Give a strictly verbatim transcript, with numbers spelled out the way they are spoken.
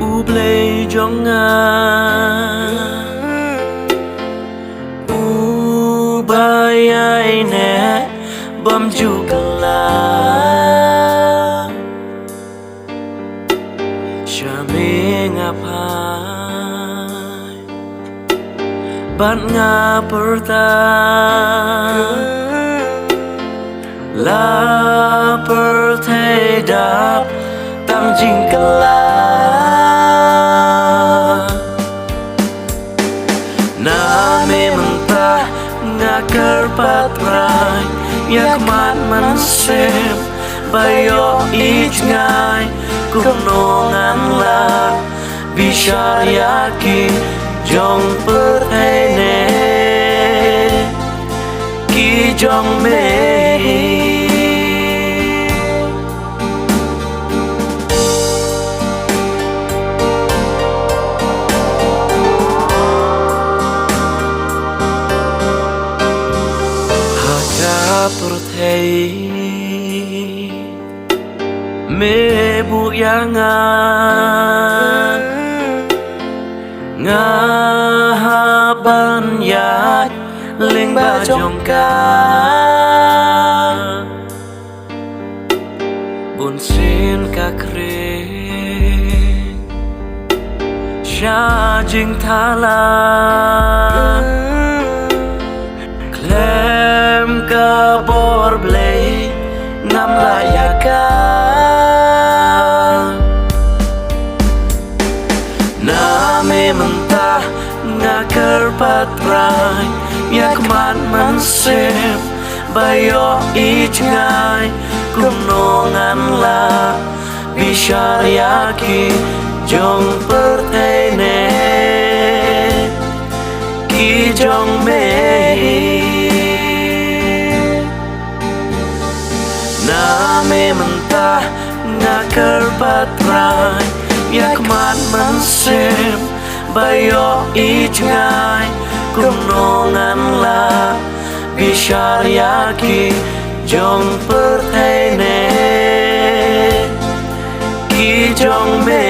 U Blei jong nga, uba ïaineh bymjukla. Sha me nga phai bad nga pyrta, la pyrthei dap tang jingkylla. Na me mynta nga kyrpad Trai, ïa khmat mynsiem ba ïohi jngai, kumno ngan lah bishar ïa ki jong pyrthei ne ki jong me. Ha ka pyrthei me buh ïa nga, nga hap ban ïaid lyngba jong ka. Bunsien ka khring sha jingthala, khlem ka bor Blei ngam lah ïa ka. Na me mynta nga kyrpad Trai, ïa khmat mynsiem ba ïohi jngai, kumno ngan lah bishar ïa ki jong pyrthei ne ki jong me. Na me mynta nga kyrpad Trai, ïa khmat mynsiem ba ïohi jngai, kumno ngan lah bishar ïa ki jong pyrthei ne ki jong me.